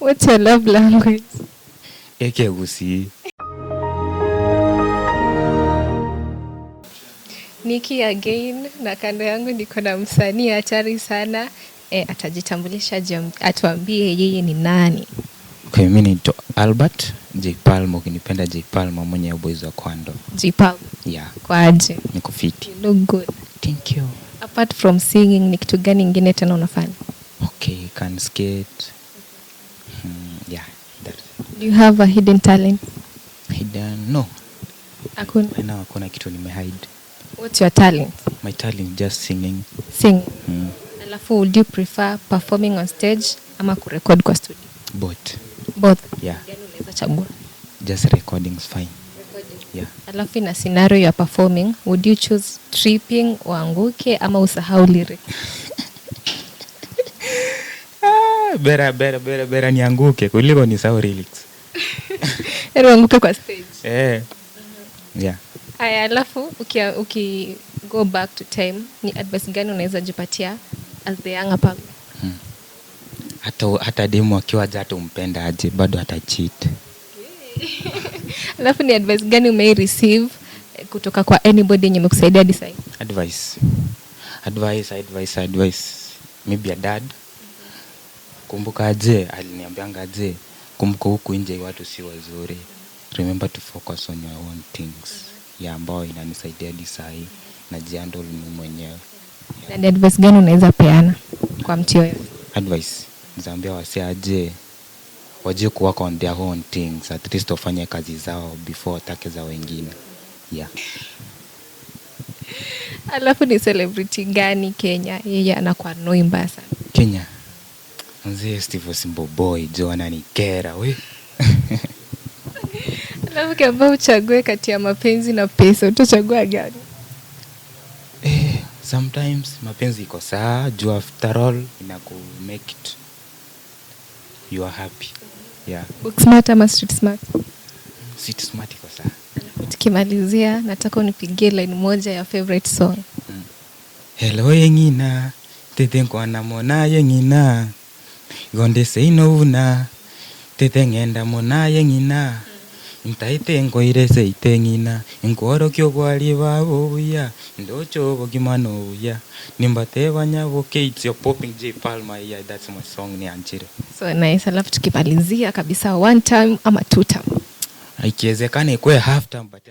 What's your love language? Ekegusii. Nikki again na kando yangu niko na msanii hatari sana e, atajitambulisha atuambie yeye ni nani. Okay, mi naitwa Albert J Palma, ukinipenda J Palma mwenye boys wa Kwando. J Palma. Yeah. Kwaje? Niko fiti. You look good. Thank you. Apart from singing ni kitu gani ingine tena unafanya? Okay, can skate. Yeah, that. Do you have a hidden talent? Hidden? No. Hakuna. No, hakuna kitu nimehide. What's your talent? My talent just singing. Singing. Alafu would you prefer performing on stage ama kurecord kwa studio? Both. Both. Yeah. Gani unaweza chagua? Just recording is fine. Recording. Yeah. Alafu in a scenario you are performing, would you choose tripping uanguke ama usahau lyrics? Ah, bera bera bera bera nianguke kuliko nisahau lyrics. Yaani uanguke kwa stage. Eh. Yeah. Aya, alafu uki, uki go back to time, ni advice gani unaweza jipatia as the younger Palma? Hata hata demu akiwa aje hata umpenda aje bado ata cheat. Alafu ni advice gani umei receive kutoka kwa anybody yenye imekusaidia hadi sasa? Advice. Advice, advice, advice. Maybe a dad. Kumbuka aje, aliniambianga aje, kumbuka huku nje watu si wazuri. Remember to focus on your own things. Ya ambao inanisaidia hadi saa hii najihandle mimi mwenyewe. Na ni advice gani unaweza peana kwa mtu yoyote? Advice, nitaambia wasee aje wajue kuwork on their own things, at least wafanye kazi zao before watake za wengine. Yeah. Alafu ni celebrity gani Kenya yeye anakuwa annoy mbaya sana? Kenya. Mzee Steve Simple Boy jo ananikera we. Alafu ukiambiwa uchague kati ya mapenzi na pesa utachagua gani? Eh, sometimes mapenzi iko sawa juu after all inaku make it you are happy. Yeah. Book smart ama street smart? Street smart iko sawa. Tukimalizia nataka unipigie line moja ya favorite song. Hello yeng'ina tete nkwana mona yeng'ina gonde seino una tete ng'enda mona yeng'ina ntaite nkoire seite ng'ina nkworokia obwari babo buya ndoche obogima nobuya nimbateba nyaboke. It's your popping J Palma. Yeah, that's my song ni anchire. So nice. Alafu tukimalizia kabisa, one time ama two time? Ikiwezekana ikuwe half time but